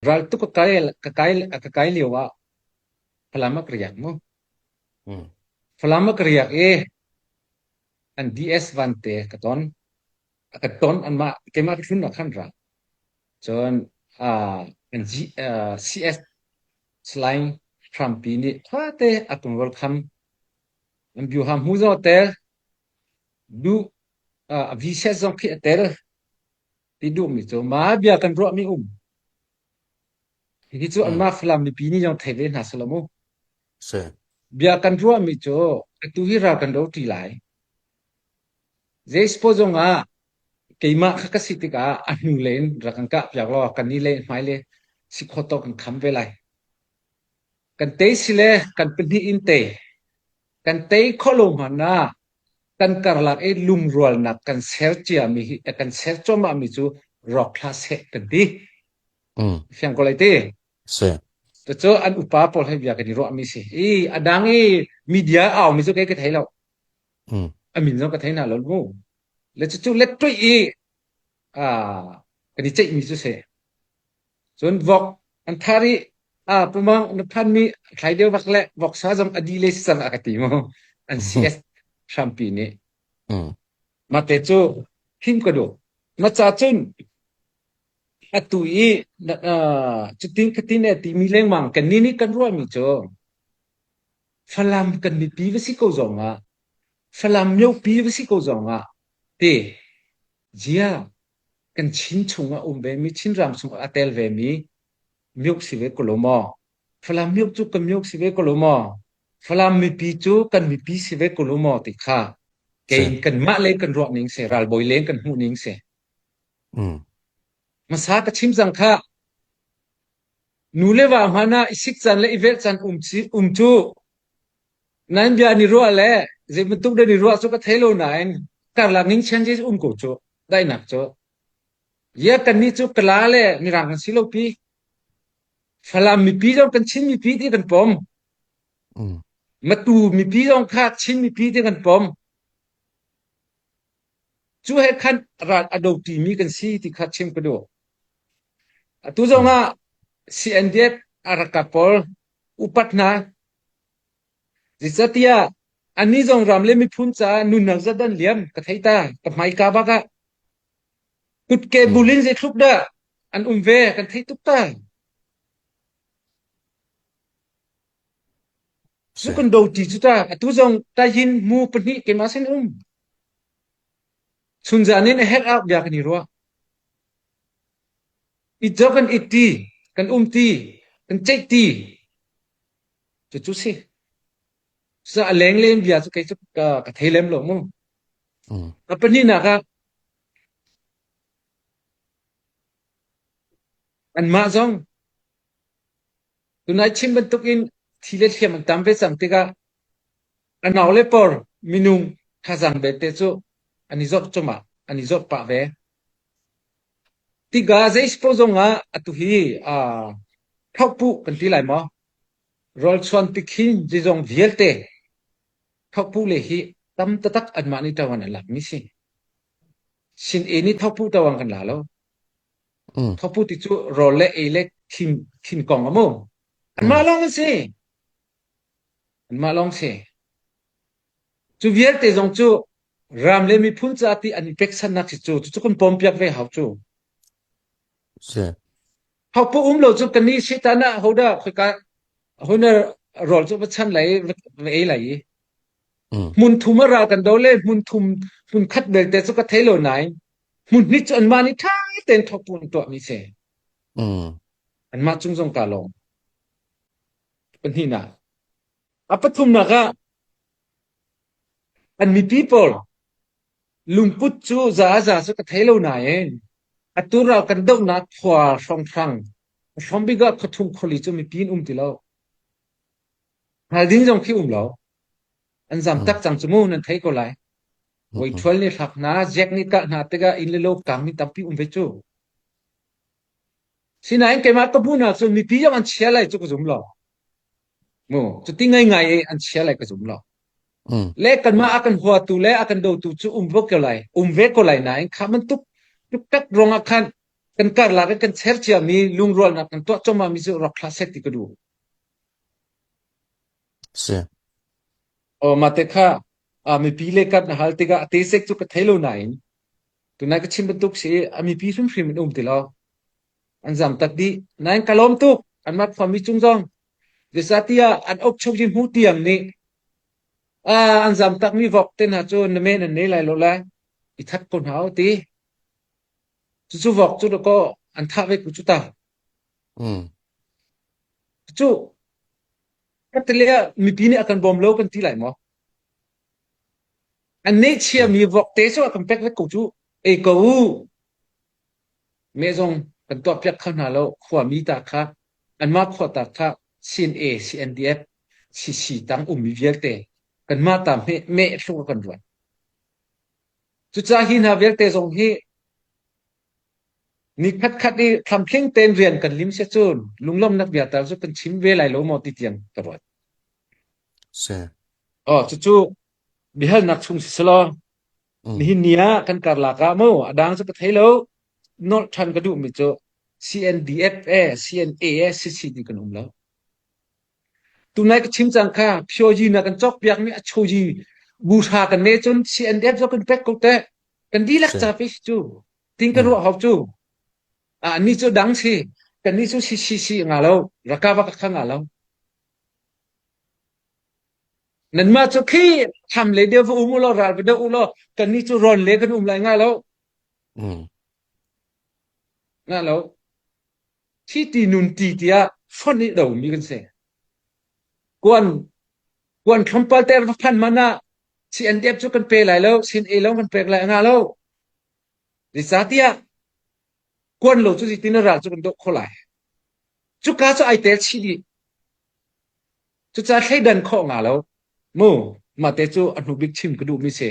Raltuk ka kai ka kai ka kai lio ah Falam ah ka riak mu. Mm. Falam ah ka riak i an DS Vante ka ton. A ka ton anmah keimah ka tlun ah khan ra. Cun uh, an G, uh, CS Salai Hrampi nih ṭhate a kan welcome. An biuha hmu zong a tel. Duh uh, VCS zong khi a tel. Ti duhmi cu mah bia kan ruahmi um. Hihi cu Mm. anmah Falam mipi nih zong thei ve hna selaw mu. Si. Bia kan ruahmi cu atu hi ral kan do ṭi lai. Zei zong ah keimah kha ka si tikah a hnu lei in rak kan kah piak law kan nih le hmai le si khawh tawk kan kham ve lai. Kan tei si le kan pahnih in tei. Kan tei khawh lo hmanh ah kan karlak i lungrualnak kan ser ciami hi kan ser cuahmahmi cu rawk hlah seh kan ti. Mm. Fiang ko lai ti. Si. Cucu an upa pawl he bia kan i ruahmi si. I a dang i media au mi cu kei ka thei lo. Mm. A min zong ka thei hna lo mu. Le cucu let tuih i ah kan i ceihmi cu si. Cun vok an thar i ah pumang na phanmi thlai deuh bak le voksa zong a di le si cang a ka ti mu. An CS hrampi nih. Mm. Mate cu him ka duh. Ma ca cun atu i uh, cutin khatin e timi lengmang kan ni nih kan ruahmi cu Falam kan mipi va si ko zong ah Falam miopi va si ko zong ah ti zia kan Chin chung ah um ve mi Chinram chung ah a tel ve mi miok si ve ko lo maw Falam miok cu kan miok si ve ko lo maw Falam mipi cu kan mipi si ve ko lo maw ti kha Si. kei kanmah le kan ruah ning si ralbawi leng kan hmuh ning si Mm. hmasa ka chim cang kha nu le va hmanh ah i sik caan le i velh caan um ci um cu nan bia ni ruah le zei bantuk dah ni ruah cu ka thei lo nain karlak ning chen je um ko cu daihnak cu ya kan nih cu kala le mirang kan si lo pi Falam mipi zong kan Chin mipi ti kan pom Mm. Matu mipi zong kha Chin mipi ti kan pom Cu he khan ral a doṭimi kan si ti kha chim ka duh. Atu zong ah CNDF a ralkap pawl upat hna. Zeicatiah annih zong ram le miphun caah nunnak zat an liam ka thei ta ka hmaika bak ah. Kutke bul in zeitluk dah an um ve kan thei tuk ta. Cu kan doṭi cu ta atu zong tayin mu pahnih keimah sin um. Chunzan in a herh ah bia kan i ruah. It zong kan it ti, kan um ti, kan ceih ti. Cucu si. Cucaah a lenglen bia cu kei cu ka, ka thei lem lo mu. Mm. A pahnihnak ah anmah zong tunai chim bantukin thi le hliam an tam ve cang tikah A nau le por minung thazaang belte cu an i zorh cumah an i zorh pah ve. Tikah zeispo zongah atu hi aa thlauhpuh kan ti lai maw? Rawlchuan tikhin zeizong vialte thlauhpuh le hi tam taktak anmah nih ṭawan an lakmi si. Sin e nih thlauhpuh ṭawan kan la lo. Mm. Thlauhpuh ti cu rawl le ei le thin, thin kong a mu. Anmah lawng an si. Anmah lawng si. Cu vialte zong cu ram le miphun ca ti an i peksannak si cu cucu kan pawmpiak ve hau cu. Si. Hopo um lo cu kan nih satan ah hodah khoika hona rawl cu va chan lai va ei lai i. Mm. Hmun thum a ral kan do le hmun thum hmun khat belte cu ka thei lo nain hmun hnih cu anmah nih ṭha tein thawk an tuahmi si. Mm. Anmah cung zong ka lawm. Pahnihnak. A pathumnak ah an mipi pawl lungput cu za a za cu ka thei lo nain atu ral kan dohnak khua hrawnghrang a hrawmbik ah khuathum khuali cu mipi in um ti lo. Hngal ding zong khi um lo. An zam tak cang cu mu nan thei ko lai. Voi ṭhual nih hlak hna, ziak nih kah hna tikah inn le lo kang mi tampi um ve cu. Sinain keimah ka hmuhnak cu mipi zong an chia lai cu ka zum lo. Mu, cuti ngaingai i an chia lai ka zum lo. Mm. Le kanmah a kan huatu le a kan dotu cu um ve ko lai, um ve ko lai nain kha bantuk tuktak ruangah khan Kan karlak i kan cher ciami lungrualnak kan tuah cuahmahmi cu rawk hlah seh ti ka duh. Si. Aw mah te kha ah mipi le kap na hal tikah a tesek cu ka thei lo nain tunai ka chim bantuk si a mipi hrimhrim in um ti lo. An zam tak dih. Nain ka lawm tuk. Anmah khuami cung zong. Zeicahtiah an ukchuk hi hmu tiang nih ah an zam takmi vok te hna cu na men an nei lai lo lai. I that ko hna u ti. Cucu vok cu dakaw an thah ve ku cu ta. Mm. Cu ka tile ah mipi nih a kan bawm lo kan ti lai maw? An nehchiami vok te cu a kan pek ve ko cu. Ei ko u. Meh zong kan tuahpiak kho hna lo. Khuami ta kha anmah khua ta kha CNA, CNDF, CC tang ummi vialte kanmah ta meh meh hluk a kan ruat. Cucaah hi hna vialte zong hi ni khatkhat i thlamtling tein rian kan lim si cun lunglawmhnak bia tal cu kan chim ve lai lo maw ti tiang ka ruat. Si. Oh, cucu biahalnak chung si selaw Mm. nihin ni ah kan karlak ah mu a dang cu ka thei lo nolh ṭhan ka duhmi cu CNDF e CNA e CC ti kan um lo. Tunai ka chim cang kha phyoji na kan cawk piakmi a choji buhra kan ne cun CNDF zo kan pek ko te kan dihlak Si. ca pe si cu ting kan Mm. ruah hau cu a ni cu dang si kan ni cu CCC nga lo rakava ka kha nga lo nanmah cu khi tham le deu va um u law ral va do u law kan ni cu ron le kan um lai nga lo Mm. nga lo thi ti nun ti tiah fonh i domi kan si kuan kuan tlawmpal ter va phan man ah CNDF cu kan pe lai lo CNA lawng kan pek lai nga lo zeicahtiah kuan lo cu zeitin ral cu kan doh kho lai cuka cu ai tel chih dih cucaah thleidan khawh nga lo mu mah te cu a hnu bik chim ka duhmi si.